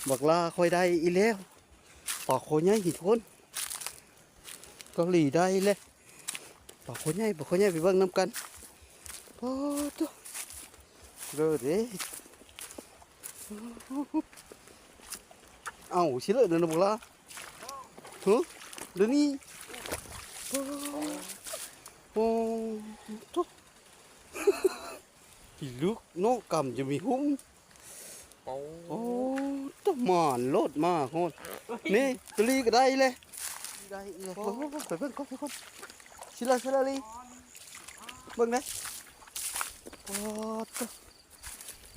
ບັກຫຼ້າຂ້ອຍໄດ້ອີກແລ້ວ ປາຄໍໃຫຍ່ທຸກຄົນ ເກົາຫຼີໄດ້ແລ້ວ ປາຄໍໃຫຍ່ ປາຄໍໃຫຍ່ ໄປເບິ່ງນຳກັນ ປາໂທ້ ເລີດເດ້ ເອົາ ຊິເລີດແລ້ວນະບັກຫຼ້າ ຫື ເດີນີ້ ໂອ້ໂທ້ ພິລຶກເນາະ ກຳຈະມີຫຸ້ມ ໂອ້ ໂອ້ ຕະໝານໂລດມາຮອດ ນີ້ ໂຕລີກະໄດ້ເລີຍ ໄດ້ເລີຍ ໂອ້ ໄປເບິ່ງກ່ອນ ໄປກ່ອນ ຊິລະ ຊິລະລີ ເບິ່ງເດ້ ໂອ້ ຕະ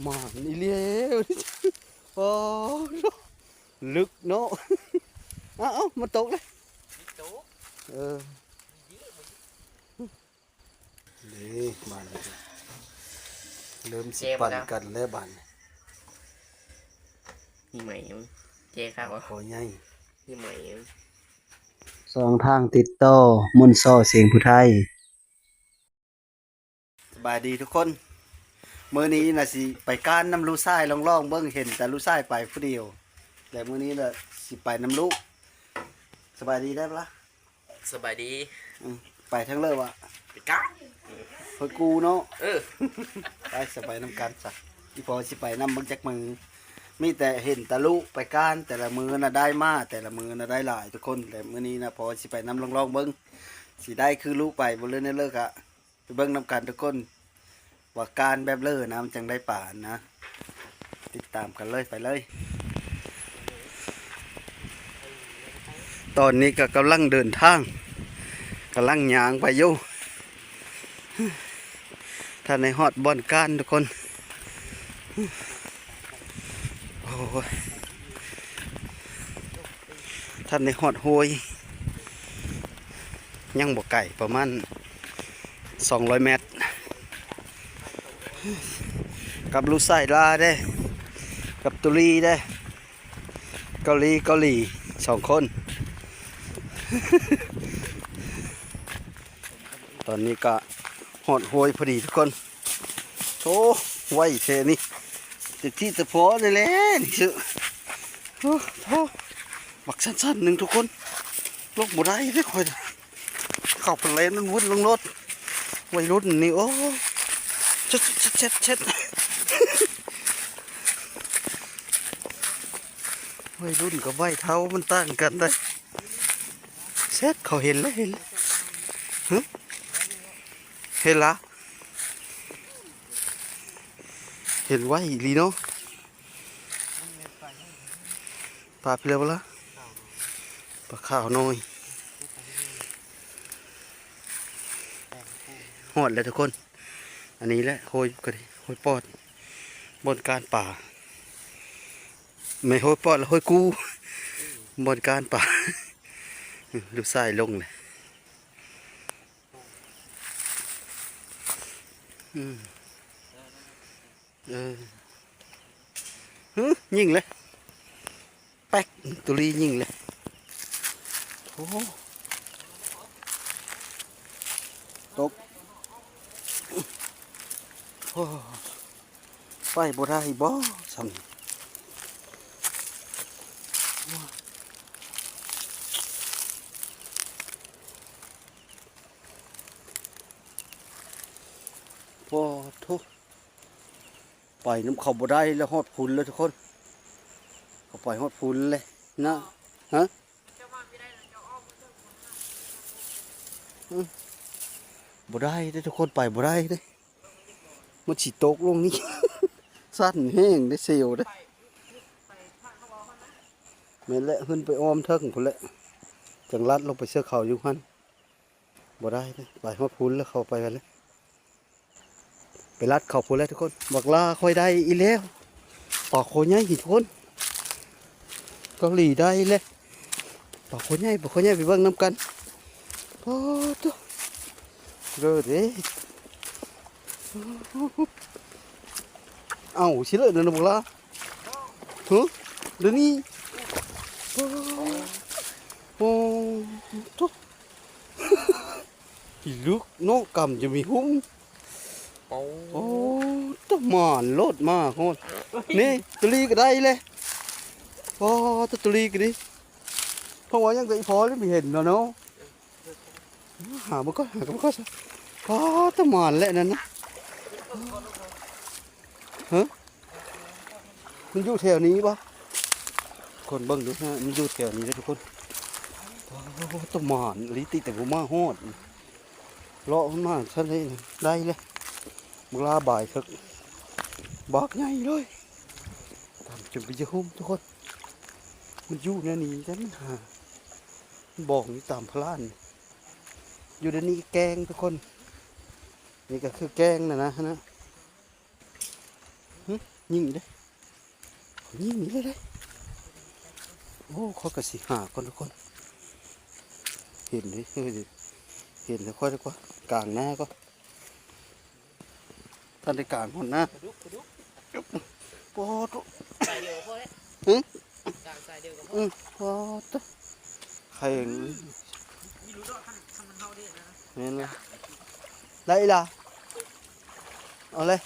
ໝານອີ່ຫຼີ ໂອ້ ເລິກເນາະ ເອົາ ເອົາ ມາຕົກເລີຍ ເອີ. ເດ້ ບາດນີ້ເລີ່ມຊິ ເຈັບ ປັ່ນ ແລ້ວ ກັນແລ້ວບາດນີ້ ມີໃໝ່ ເຈັບຄັກ ຄໍໃຫຍ່ ມີໃໝ່ ສອງທາງຕິດຕໍ່ ມົນຊໍ ສຽງຜູ້ໄທ ສະບາຍດີທຸກຄົນ ມື້ນີ້ນະຊິໄປກ້ານນຳລູກຊາຍ ລອງໆເບິ່ງ ເຫັນແຕ່ລູກຊາຍໄປຜູ້ດຽວ ແລະມື້ນີ້ລະຊິໄປນຳລູກ ສະບາຍດີໄດ້ບໍ່ລະ? ສະບາຍດີ ອືມ ໄປທາງເລີວະ ໄປການ ເພິ່ນກູເນາະ ເອີ ໄປ ສະໄປນຳກັນຊະ ອີ່ພໍ່ຊິໄປນຳເບິ່ງຈັກມື້ ມີແຕ່ເຫັນແຕ່ລູກໄປການ ແຕ່ລະມື້ນະໄດ້ມາ ແຕ່ລະມື້ນະໄດ້ຫຼາຍທຸກຄົນ ແຕ່ມື້ນີ້ນະພໍ່ຊິໄປນຳ ລອງໆເບິ່ງ ຊິໄດ້ຄືລູກໄປບໍ່ ຫຼືແນວໃດກະ ໄປເບິ່ງນຳກັນທຸກຄົນ ວ່າການແບບເລີນະ ມັນຈັ່ງໄດ້ປານະ ຕິດຕາມກັນເລີຍ ໄປເລີຍ ຕອນນີ້ກະກຳລັງເດີນທາງ ກຳລັງຍ່າງໄປຢູ່ ທັນໄດ້ຮອດບ່ອນການທຸກຄົນ ໂອ້ຍ ທັນໄດ້ຮອດຫ້ວຍ ຍັງບໍ່ໄກ ປະມານສອງຮ້ອຍແມັດ ກັບລູກຊາຍລາເດ້ ກັບຕຸລີເດ້ ເກົາຫຼີ ເກົາຫຼີ ສອງຄົນ ຕອນນີ້ກະຮອດຫ້ວຍພໍດີທຸກຄົນ ໂອ້ ໄວແທ້ນີ້ ແຕ່ທີ່ແຕ່ພໍນີ້ແຫຼະ ນີ້ຊື່ ໂອ້ໂຫ ບັກສັ້ນໆໜຶ່ງທຸກຄົນ ລົງບໍ່ໄດ້ເດ້ຂ້ອຍ ເຂົ້າໄປແລ່ນມັນວຸດລົງລົດ ໄວລຸ້ນນີ້ ໂອ້ ເຊັດໆໆໆ ໄວລຸ້ນກັບໄວເຖົ້າມັນຕ່າງກັນເດ້ ເຊັດ ເຂົາເຫັນແລ້ວ ເຫັນແລ້ວ ຫຶ ເຫັນລະ ເຫັນໄວອີ່ຫຼີເນາະ ປາພີ່ເລີວະລະ ປາຂາວນ້ອຍ ຮອດແລ້ວທຸກຄົນ ອັນນີ້ແຫຼະ ໂຮຍ ໂຮຍປອດ ບ່ອນການປາ ແມ່ນໂຮຍປອດ ແລະ ໂຮຍກູ ບ່ອນການປາ ລູກຊາຍລົງແລ້ວ ອືມ ເອີ ຫຶ ຍິງເລີຍ ແປັກ ຕຸລີຍິງເລີຍ ໂອ້ ຕົກ ໂອ້ ໄປບໍ່ໄດ້ບໍ່ຊ່ຳ ໂອ້ໂທ້ ໄປນຳເຂົາບໍ່ໄດ້ແລ້ວ ຮອດພຸ້ນແລ້ວທຸກຄົນ ເຂົາໄປຮອດພຸ້ນແລ້ວນະ ຮະ ອືມ ບໍ່ໄດ້ເດ້ທຸກຄົນ ໄປບໍ່ໄດ້ເດ້ ມັນຊິຕົກລົງນີ້ ສັ້ນແຮງເດ້ ເຊວເດ້ ແມ່ນແຫຼະ ຂຶ້ນໄປອ້ອມເທິງພຸ້ນແຫຼະ ຈັ່ງລັດລົງໄປເຊື່ອເຂົາຢູ່ຫັ້ນ ບໍ່ໄດ້ເດ້ ໄປຮອດພຸ້ນແລ້ວ ເຂົາໄປຫັ້ນແລ້ວ ໄປລັດເຂົາພຸ້ນແລ້ວທຸກຄົນ ບັກຫຼ້າຂ້ອຍໄດ້ອີກແລ້ວ ປາຄໍໃຫຍ່ທຸກຄົນ ເກົາຫຼີໄດ້ແລ້ວ ປາຄໍໃຫຍ່ ປາຄໍໃຫຍ່ ໄປເບິ່ງນຳກັນ ປາໂທ້ ເລີດເດ້ ເອົາ ຊິເລີດແລ້ວນະບັກຫຼ້າ ຫຶ ເດີນີ້ ໂອ້ໂທ້ ພິລຶກເນາະ ກຳຈະມີຫຸ້ມ ໂອ້ ໂອ້ ຕະໝານໂລດມາຮອດ ນີ້ ໂຕລີກະໄດ້ເລີຍ ອໍ ຕະຕຸລີກະດີ ເພາະວ່າຍັງແຕ່ອີ່ພໍນີ້ບໍ່ເຫັນເນາະ ເນາະ. ຫາເບິ່ງກ່ອນ ຫາເບິ່ງກ່ອນຊະ. ອໍ ຕະໝານແຫຼະນັ້ນນະ. ຮະ ມັນຢູ່ແຖວນີ້ບໍ່? ຄົນເບິ່ງດູຮະ ມັນຢູ່ແຖວນີ້ເດ້ທຸກຄົນ. ອໍ ຕະໝານອີ່ຫຼີ ຕິແຕ່ບໍ່ມາຮອດ. ເລາະມັນມາຊັ້ນເດ້ ໄດ້ເລີຍ. ບັກຫຼ້າບາຍເຖິກ ບັກໃຫຍ່ເລີຍ ຕາມຈົນໄປຢາຮຸ່ມທຸກຄົນ. ມັນຢູ່ໃນນີ້ແຕ່ມັນຫາ ມັນບອງຢູ່ຕາມພະລານ ຢູ່ໃນນີ້ແກ້ງທຸກຄົນ. ນີ້ກໍຄືແກ້ງນະນະ ຫັ້ນນະ. ຫຶ ຍິງເດ້ ຍິງນີ້ເດ້. ໂອ້ ຂ້ອຍກໍຊິຫາກ່ອນທຸກຄົນ. ເຫັນເດ້ ເຫັນແລ້ວ ຂ້ອຍດີກວ່າ ກາງໜ້າກ່ອນ. ທັນໄດ້ກາງຮອດໜ້າ ປາດຸກ ປາດຸກ ໂອ້ໂຕ ສາຍດຽວກໍພໍແລ້ວ ຫຶ ກາງສາຍດຽວກໍພໍ ອື ປາໂຕ ໄຂ່ ມີຫຼຸດດອກ ຄັນ ຄັນມັນເຮົາເດ້ນະ ແມ່ນລະ ໄດ້ອີ່ຫຼ້າ. ເອົາເລີຍ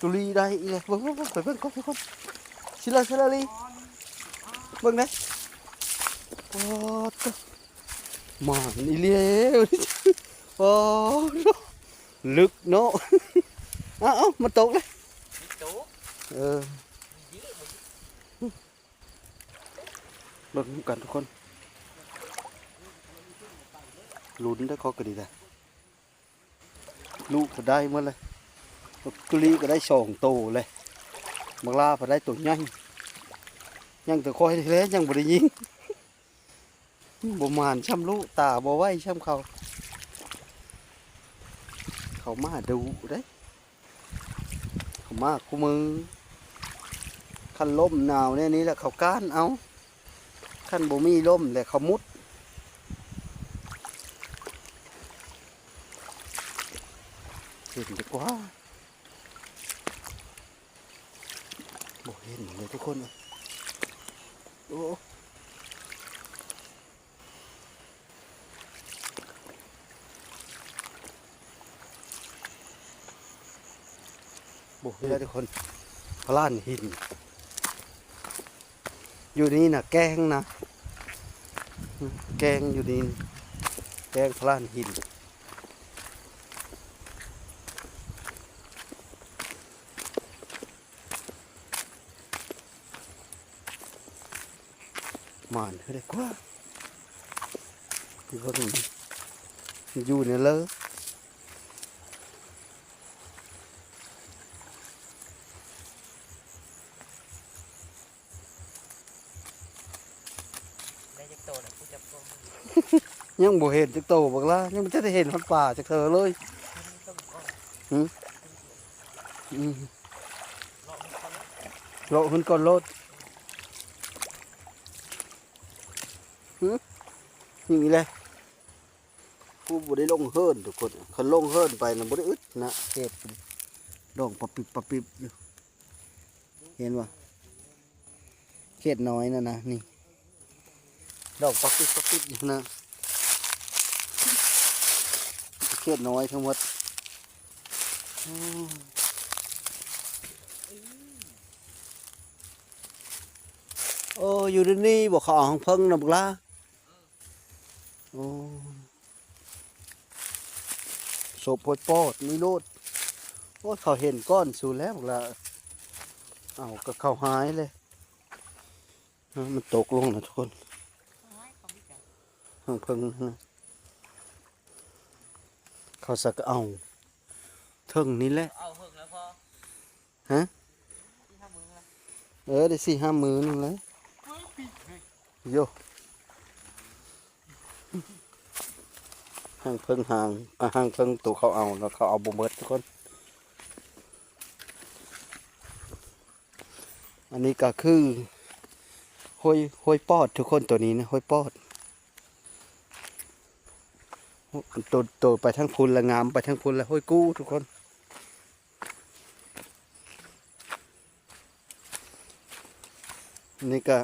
ຕຸລີໄດ້ອີ່ແລ້ວ ເບິ່ງ ເບິ່ງ ເບິ່ງ ໄປເບິ່ງກ່ອນ ໄປເບິ່ງກ່ອນ ຊິລະ ຊິລະລີ ເບິ່ງເດ້ ປາໂຕ ໝານອີ່ຫຼີ ໂອ້ ເລິກເນາະ. ເອົາໆ ມັນຕົກເລີຍ ມັນຕົກ ເອີ ເບິ່ງນຳກັນທຸກຄົນ ລຸ້ນເດີ້ ຂ້ອຍກໍດີແຫຼະ. ລູກກໍໄດ້ໝົດເລີຍ ບັກຕຸລີກໍໄດ້ສອງໂຕເລີຍ ບັກຫຼ້າກໍໄດ້ໂຕໃຫຍ່ ຍັງແຕ່ຂ້ອຍນີ້ແຫຼະ ຍັງບໍ່ໄດ້ຍິງ. ບໍ່ໝານຊ່ຳລູກ ຕາບໍ່ໄຫວຊ່ຳເຂົາ ເຂົາມາດຸເດ້ ເຂົາມາຄູ່ມື້. ຄັນລົມໜາວແນວນີ້ລະ ເຂົາກ້ານເອົາ ຄັນບໍ່ມີລົມແລ້ວເຂົາມຸດ. ເຫັນດີກວ່າ ບໍ່ເຫັນເລີຍທຸກຄົນເອີຍ ໂອ້ ບໍ່ເຫັນເລີຍທຸກຄົນ ພະລານຫີນ. ຢູ່ນີ້ນະແກ້ງນະ ແກ້ງຢູ່ນີ້ ແກ້ງພະລານຫີນ. ໝານເດີ້ ໄດ້ກວ່າ ຢູ່ນີ້ ຢູ່ນີ້ເລີຍ. ໄດ້ຈັກໂຕນະ ຜູ້ຈັບກ້ອງ ຍັງບໍ່ເຫັນຈັກໂຕບັກຫຼ້າ ຍັງບໍ່ທັນໄດ້ເຫັນຮອດປາຈັກເທື່ອເລີຍ. ຫຶ ອືມ ເລາະຂຶ້ນກ່ອນໂລດ. ຫຶ ນີ້ແຫຼະ ຜູ້ບໍ່ໄດ້ລົງເຫີນທຸກຄົນ ຄັນລົງເຫີນໄປນະບໍ່ໄດ້ອຶດນະ ເຂດດອກປະປິບປະປິບຢູ່ ເຫັນບໍ່ ເຂດນ້ອຍນະນະ ນີ້ ດອກປະປິບປະປິບຢູ່ນະ ເຂດນ້ອຍທັງໝົດ. ໂອ້ ໂອ້ ຢູ່ໃນນີ້ບໍ່ ເຂົາເອົາຮັງເພິ່ງນະບັກຫຼ້າ. ໂອ້ ສົບໂພດປອດນີ້ໂລດ. ໂອ້ຍ ເຂົາເຫັນກ່ອນສູແລ້ວລະ ເອົາກະເຂົາຫາຍເລີຍ. ເອີ ມັນຕົກລົງນະທຸກຄົນ ຮັງເພິ່ງນະ ເຂົາສັກເອົາເທິງນີ້ແຫຼະ. ເອົາເຫິງແລ້ວພໍ່ ຮະ ສີ່ຫ້າມື້ແລ້ວ ເອີ ໄດ້ສີ່ຫ້າມື້ນີ້ແຫຼະ ໂຢ ຮັງເພິ່ງຫາງ ອ່າ ຮັງເພິ່ງໂຕເຂົາເອົາ ແລ້ວເຂົາເອົາບໍ່ໝົດທຸກຄົນ. ອັນນີ້ກໍຄືຫ້ວຍ ຫ້ວຍປອດທຸກຄົນ ໂຕນີ້ນະ ຫ້ວຍປອດ ໂຕ ໂຕໄປທາງພຸ້ນລະ ງາມໄປທາງພຸ້ນລະ ຫ້ວຍກູ້ທຸກຄົນ. ອັນນີ້ກໍ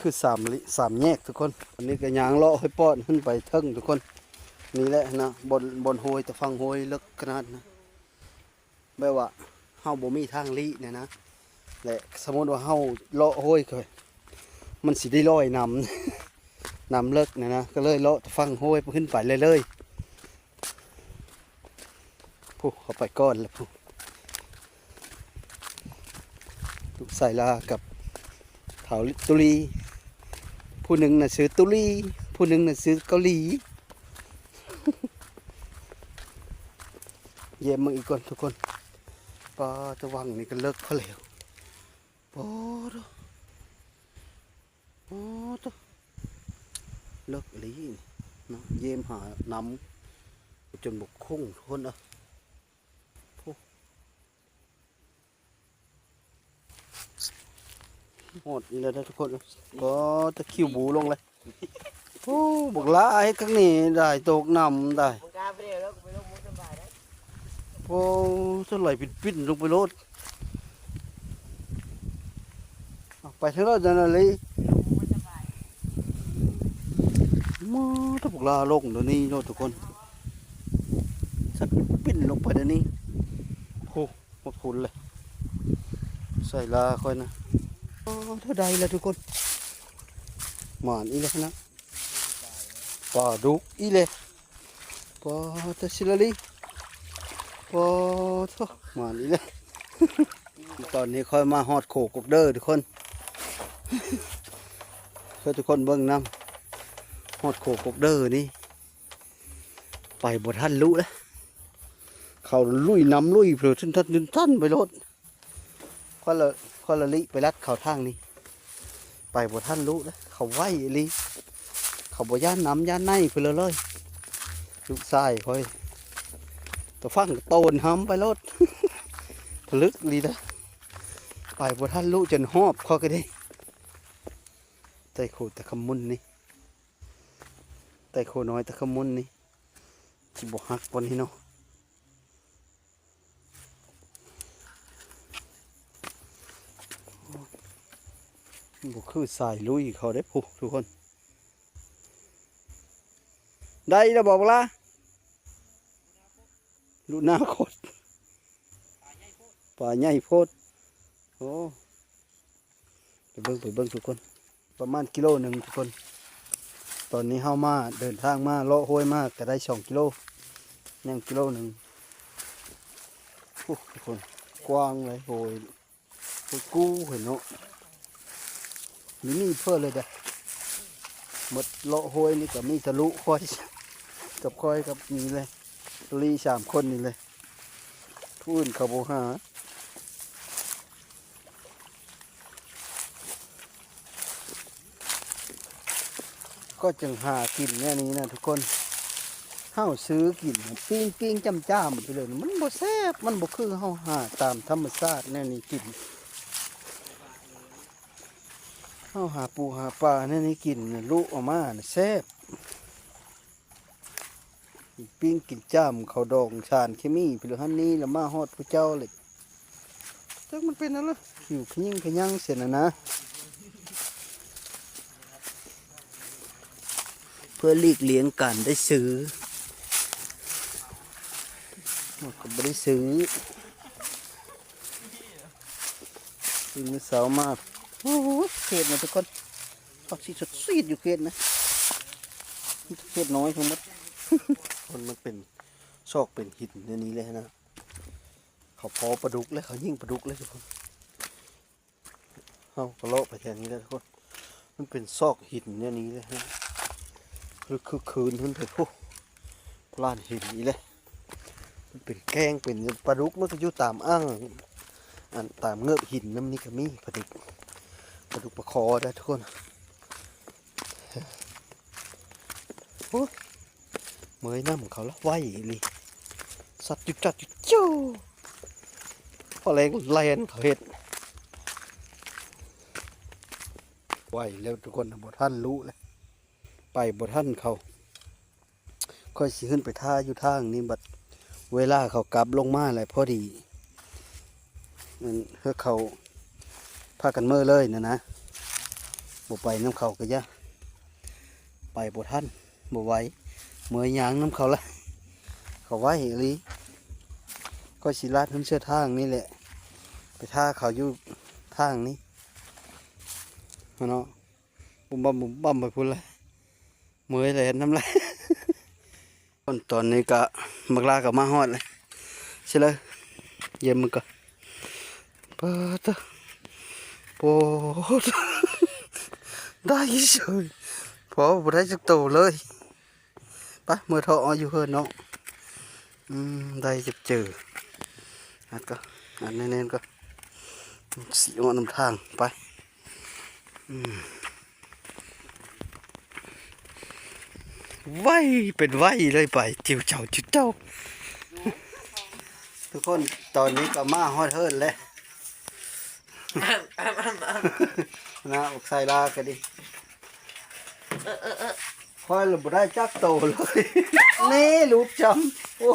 ຄືສາມ ສາມແຍກທຸກຄົນ. ອັນນີ້ກໍຍ່າງເລາະຫ້ວຍປອດຂຶ້ນໄປເທິງທຸກຄົນ. ນີ້ແຫຼະນະ ບ່ອນ ບ່ອນຫ້ວຍ ແຕ່ຝັ່ງຫ້ວຍເລິກຂະໜາດນະ ແບບວ່າເຮົາບໍ່ມີທາງລີ້ນະນະ. ແລະ ສົມມຸດວ່າເຮົາເລາະຫ້ວຍ ມັນຊິໄດ້ລອຍນ້ຳ ນ້ຳເລິກນະນະ ກໍເລີຍເລາະແຕ່ຝັ່ງຫ້ວຍຂຶ້ນໄປເລື້ອຍໆ. ຜູ້ເຂົ້າໄປກ່ອນລະຜູ້ ລູກຊາຍລາກັບທ້າວຕຸລີ ຜູ້ໜຶ່ງນະຊື່ຕຸລີ ຜູ້ໜຶ່ງນະຊື່ເກົາຫຼີ. ຢ້ຽມເບິ່ງອີກກ່ອນທຸກຄົນ. ປາ ຕະວັງນີ້ກໍເລິກພໍແລ້ວ. ປາໂທ້ ໂອ້ໂທ້ ເລິກອີ່ຫຼີເນາະ. ຢ້ຽມຫານ້ຳຈົນບົກຄົງທຸກຄົນເອີຍ. ໂອ້ ຮອດອີກແລ້ວເດີທຸກຄົນ. ໂອ້ ຕະຄິວບູລົງເລີຍ. ໂອ້ ບັກຫຼາເຮັດຄັກນີ້ໄດ້ ຕົກນ້ຳໄດ້. ໂອ້ ສະໄຫຼປິ້ນໆລົງໄປໂລດ. ເອົາ ໄປເທື່ອລະຈັ່ງນັ້ນເລີຍ. ມາ ຕະບັກຫຼາລົງດຽວນີ້ໂລດທຸກຄົນ. ສະປິ້ນລົງໄປດຽວນີ້. ໂອ້ ໝົດພຸ້ນເລີຍ ໃສ່ລາຂ້ອຍນະ. ໂອ້ ເທົ່າໃດລະທຸກຄົນ. ໝານອີກແລ້ວນະ ປາດຸກອີກແລ້ວ. ປາ ແຕ່ຊິລະລີ ປາໂທ້ ໝານອີກແລ້ວ. ຕອນນີ້ຂ້ອຍມາຮອດໂຄກົກເດີທຸກຄົນ ເພື່ອທຸກຄົນເບິ່ງນຳ. ຮອດໂຄກົກເດີນີ້ ໄປບໍ່ທັນລຸແລ້ວ. ເຂົາລຸຍນ້ຳລຸຍເພີ້ນທັນໆໄປໂລດ. ຄົນລະ ຄົນລະລິໄປລັດເຂົ້າທາງນີ້ ໄປບໍ່ທັນລຸເດ້. ເຂົາໄວອີ່ຫຼີ ເຂົາບໍ່ຢ້ານນ້ຳຢ້ານໃນເພິ່ນເລີຍ. ລູກຊາຍຂ້ອຍຕະຝັ່ງກະໂຕນຫຳໄປໂລດ ທະລຶກອີ່ຫຼີເດ້. ໄປບໍ່ທັນລຸຈົນຮອບຂ້ອຍກະເດ້. ໄຕໂຄຕະຂະມຸນນີ້ ໄຕໂຄນ້ອຍຕະຂະມຸນນີ້ ຊິບໍ່ຫັກບໍ່ນີ້ເນາະ. ບໍ່ຄືສາຍລຸຍເຂົາເດ້ພຸ້ນທຸກຄົນ. ໄດ້ແລ້ວບໍ່ບັກຫຼາ? ລຸໜ້າໂຄດ ປາໃຫຍ່ໂພດ. ໂອ້ ໄປເບິ່ງ ໄປເບິ່ງທຸກຄົນ. ປະມານກິໂລໜຶ່ງທຸກຄົນ. ຕອນນີ້ເຮົາມາ ເດີນທາງມາ ເລາະຫ້ວຍມາກະໄດ້ສອງກິໂລ ຍັງກິໂລໜຶ່ງ. ໂອ້ ທຸກຄົນ ກວ້າງເລີຍ ໂຫຍ ໂຫຍກູເຫັນເນາະ. ມີນີ້ເພິ່ນເລີຍເດ້ ໝົດເລາະຫ້ວຍນີ້ກະມີແຕ່ລຸຂ້ອຍ ກັບຂ້ອຍກັບນີ້ເລີຍ ລີສາມຄົນນີ້ເລີຍ. ຜູ້ອື່ນເຂົາບໍ່ຫາ ກໍຈຶ່ງຫາກິນແນວນີ້ນະທຸກຄົນ. ເຮົາຊື້ກິນ ປີ້ງໆ ຈ້ຳໆ ໄປເລີຍ ມັນບໍ່ແຊບ ມັນບໍ່ຄືເຮົາຫາຕາມທຳມະຊາດແນວນີ້ກິນ. ເຮົາຫາປູຫາປາແນວນີ້ກິນ ລຸອອກມານະແຊບ. ປີ້ງກິນຈ້ຳ ເຂົ້າດອງສານເຄມີ ເພິ່ນຫັ້ນນີ້ລະມາຮອດຜູ້ເຈົ້າເລີຍ. ຈັກມັນເປັນຫຍັງລະ ຜິວຂະຍິ້ງຂະຍັງເຊັ່ນນັ້ນນະ. ເພື່ອຫຼີກລ່ຽງການໄດ້ຊື້ ເຮົາກະບໍ່ໄດ້ຊື້. ຕື່ນເຊົ້າມາ ໂອ້ຍ ເຂດນະທຸກຄົນ ຜັກຊີສົດຊີດຢູ່ເຂດນະ ເຂດນ້ອຍທັງໝົດ. ມັນ ມັນເປັນຊອກເປັນຫີນແນວນີ້ແຫຼະນະ. ເຂົາພໍປາດຸກແລ້ວ ເຂົາຍິງປາດຸກແລ້ວທຸກຄົນ. ເຮົາກະເລາະໄປແຖວນີ້ແຫຼະທຸກຄົນ. ມັນເປັນຊອກຫີນແນວນີ້ແຫຼະ ຄື ຄືຄືນພຸ້ນໄປພຸ້ນ ລ້ານຫີນນີ້ແຫຼະ. ມັນເປັນແກ້ງ ເປັນປາດຸກ ມັນກະຢູ່ຕາມອ່າງ ອັນຕາມເງີບຫີນນຳນີ້ກະມີປາດຸກ ປາດຸກປາຄໍໄດ໋ທຸກຄົນ. ໂອ້ຍ ເໝີຍນ້ຳເຂົາລະໄວອີ່ຫຼີ ຊັດຈຸດຈັດຈຸດຈຸ້ ພໍແລງແລ່ນເຂົາເຮັດ ໄວແລ້ວທຸກຄົນ ບໍ່ທັນລຸແລ້ວ ໄປບໍ່ທັນເຂົາ. ຂ້ອຍຊິຂຶ້ນໄປຖ້າຢູ່ທາງນີ້ ບັດເວລາເຂົາກັບລົງມາແລ້ວພໍດີ ອັນ ເຂົາພາກັນເມີເລີຍນະນະ ບໍ່ໄປນຳເຂົາກະຢ່າ ໄປບໍ່ທັນ ບໍ່ໄຫວ ເມີຍ່າງນຳເຂົາລະ ເຂົາໄວອີ່ຫຼີ. ຂ້ອຍຊິລາດຫົນເສັ້ນທາງນີ້ແຫຼະ ໄປຖ້າເຂົາຢູ່ ທາງນີ້ເນາະ ບຸ້ມບັ້ມບຸ້ມບັ້ມໄປພຸ້ນແຫຼະ ເມື່ອຍແຫຼະ ເຮັດນຳລາຍ. ຕອນນີ້ກະບັກຫຼ້າກະມາຮອດແລ້ວ ຊິເລີຍ ຢ້ຽມເບິ່ງກ່ອນ. ປາດເຕີ ໂປດ ໄດ້ເສີຍ ພໍບໍ່ໄດ້ຈັກໂຕເລີຍ. ໄປ ເມືອເທາະເອົາຢູ່ເຮືອນເນາະ. ອືມ ໄດ້ຈັບເຈີ ອັດກ່ອນ ອັດແໜ້ນໆກ່ອນ ຊິເອາະນຳທາງໄປ. ອືມ ໄວ ເປັນໄວເລີຍໄປ ຈິ້ວເຈົ້າຈິ້ວເຈົ້າ. ທຸກຄົນ ຕອນນີ້ກໍມາຮອດເຮືອນແລ້ວນະ ບັກໄຊລາກໍດີ. ເອີໆໆ ຂ້ອຍລະບໍ່ໄດ້ຈັກໂຕເລີຍ ນີ້ຫຼຸດຈຳ. ໂອ້ຍ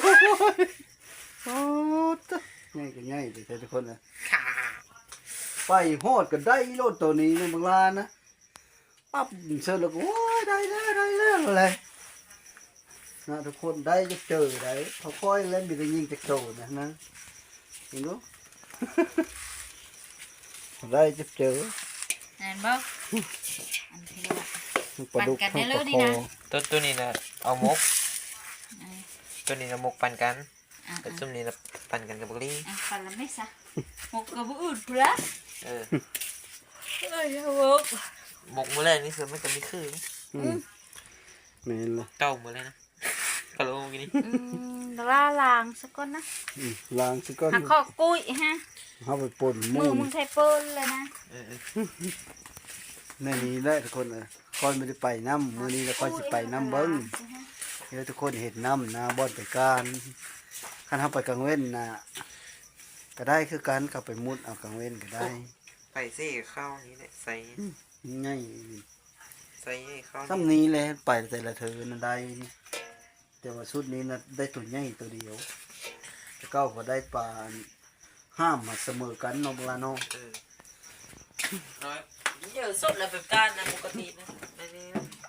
ໂອ້ ໃຫຍ່ກໍໃຫຍ່ແທ້ທຸກຄົນເອີຍ. ໄປຮອດກໍໄດ້ໂລດໂຕນີ້ນະ ບັກຫຼ້ານະ. ປັບເສີດແລ້ວກໍ ໂອ້ຍ ໄດ້ແລ້ວ ໄດ້ແລ້ວແຫຼະນະ ທຸກຄົນ ໄດ້ຈັກເຈີໄດ໋. ເຂົາຂ້ອຍແລ້ວມີແຕ່ຍິງຈັກໂຕນະ ນະ ເບິ່ງດູ ໄດ້ຈັກເຈີ ແມ່ນບໍ່? ອັນທີ່ວ່າ ປາດຸກ ປັນກັນໄດ້ເລີຍນີ້ນະ ໂຕ ໂຕນີ້ນະ ເອົາໝົກ ເອີ ໂຕນີ້ນະ ໝົກປັນກັນ. ອ່ະ ແລ້ວຊຸມນີ້ລະ ປັນກັນກັບບັກລີ ອ່ະ ປັນລະແມ່ຊະ ໝົກກັບຜູ້ອື່ນພຸ້ນລະ. ເອີ ເອີຍ ໝົກ ໝົກມື້ແລງນີ້ຄືມັນກໍມີຄື ອືມ ອືມ ແມ່ນລະ ເກົ່າໝົດແລ້ວນະ ກະໂລມື້ກີ້ນີ້. ອືມ ລາ ລ້າງສະກ່ອນນະ ອືມ ລ້າງສະກ່ອນ ຫາເຄາະກຸ້ຍຮະ ເຮົາໄປປົນໝູ່ ມືມຶງໃສ່ເປິ້ນເລີຍນະ. ເອີໆ ແນວນີ້ແຫຼະທຸກຄົນເອີຍ. ຂ້ອຍບໍ່ໄດ້ໄປນຳ ມື້ນີ້ລະຂ້ອຍຊິໄປນຳເບິ່ງ ໂອ້ຍ ເອີ ທຸກຄົນເຫັນນຳນະ ບ່ອນໄປການ. ຄັນເຮົາໄປກາງເວັນນະ ກໍໄດ້ຄືກັນ ເຂົ້າໄປມຸດເອົາກາງເວັນກໍໄດ້. ໄປເຊເຂົ້ານີ້ແຫຼະ ໃສ່ ອືມ ໃຫຍ່ ໃສ່ເຂົ້າ ສ່ຳນີ້ແຫຼະ ໄປແຕ່ລະເທີນນະໄດ້. ແຕ່ວ່າຊຸດນີ້ນະ ໄດ້ໂຕໃຫຍ່ໂຕດຽວ ແຕ່ເກົ່າກໍໄດ້ປາ ຫ້າມມາສະເໝີກັນເນາະ ບັກຫຼ້າເນາະ. ເອີ ນ້ອຍ ເຢີສົດແລ້ວແບບການນະ ປົກກະຕິນະ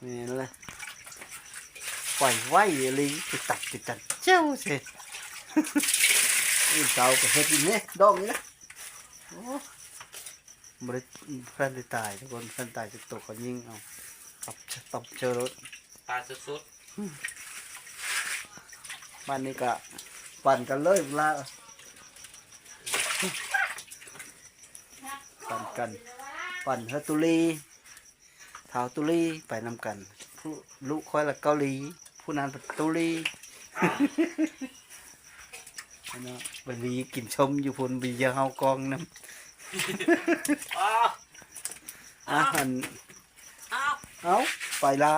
ແມ່ນແຫຼະ ໄປໄວອີ່ຫຼີ ຕິດຕັດຕິດຕັດ ແຈ້ວເສ ມື້ເຊົ້າກໍເຮັດຢູ່ນີ້ ດອກນີ້ນະ. ໂອ້ ບໍ່ໄດ້ ບໍ່ທັນໄດ້ຕາຍທຸກຄົນ ບໍ່ທັນຕາຍຈັກໂຕ ເຂົາຍິງເອົາ ຕັບ ຕັບເຈີໂລດ ປາສຸດໆ. ບາດນີ້ກະປັ່ນກັນເລີຍລະ ປັ່ນກັນ ປັ່ນເຮືອຕຸລີ ທ້າວຕຸລີໄປນຳກັນ ຜູ້ ລູກຂ້ອຍລະເກົາຫຼີ ຜູ້ນັ້ນປະຕູລີ ອັນນັ້ນໄປຫຼີກິນຊົມຢູ່ພຸ້ນ ບີເຢີເຮົາກອງນຳ ອ່າ ອັນ ເອົາ ເອົາ ໄປລະ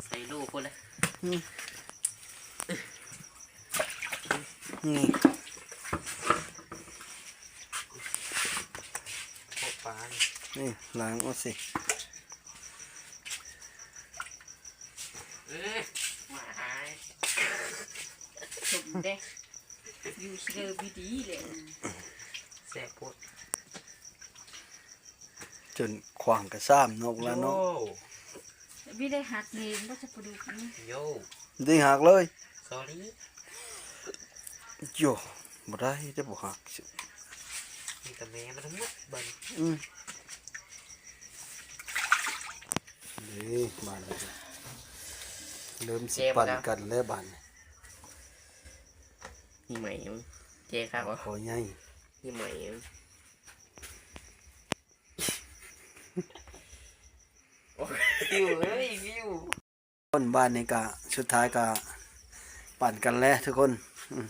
ໃສ່ລູກພຸ້ນລະ ອືມ ນີ້ ພວກປານີ້ ນີ້ ລ້າງເອົາຊິ ເອີ ໝາຫາຍ ສົມເດ້ ຢູ່ເຊີບີດີແຫຼະ ແຊບໂພດ. ຈົນຂວາງກະຊາມເນາະ ລະເນາະ ໂອ້ ບໍ່ໄດ້ຫັກເລີຍ ບໍ່ຈະປະດຸກນີ້ ໂຢ ໄດ້ຫັກເລີຍ ຊໍຣີ ໂຢ ບໍ່ໄດ້ເດ້ ບໍ່ຫັກ ມີແຕ່ແມ່ມັນທັງໝົດບາດນີ້ ອືມ ນີ້ ບາດນີ້ ເລີ່ມຊິ ແຊບ ປັ່ນ ແລ້ວ ກັນແລ້ວບາດນີ້ ນີ້ໃໝ່ ແຈຄັກ ຂໍໃຫຍ່ ນີ້ໃໝ່ ໂອ້ຍ ວິວເອີຍ ວິວ ຄົນບ້ານນີ້ກະ ສຸດທ້າຍກະ ປັ່ນກັນແຫຼະທຸກຄົນ ອືມ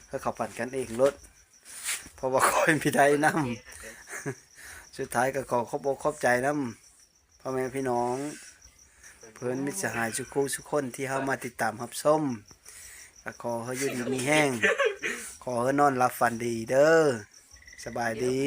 ໃຫ້ເຂົາປັ່ນກັນເອງໂລດ ເພາະວ່າຂ້ອຍມີໄດ້ນຳ ສຸດທ້າຍກະຂໍຂອບອົກຂອບໃຈນຳ ພໍ່ແມ່ພີ່ນ້ອງ ເພື່ອນມິດສະຫາຍ ສູ່ຄູ່ສູ່ຄົນທີ່ເຂົ້າມາຕິດຕາມຮັບຊົມ ກະຂໍໃຫ້ຢູ່ດີມີແຮງ ຂໍໃຫ້ນອນຫຼັບຝັນດີເດີ ສະບາຍດີ.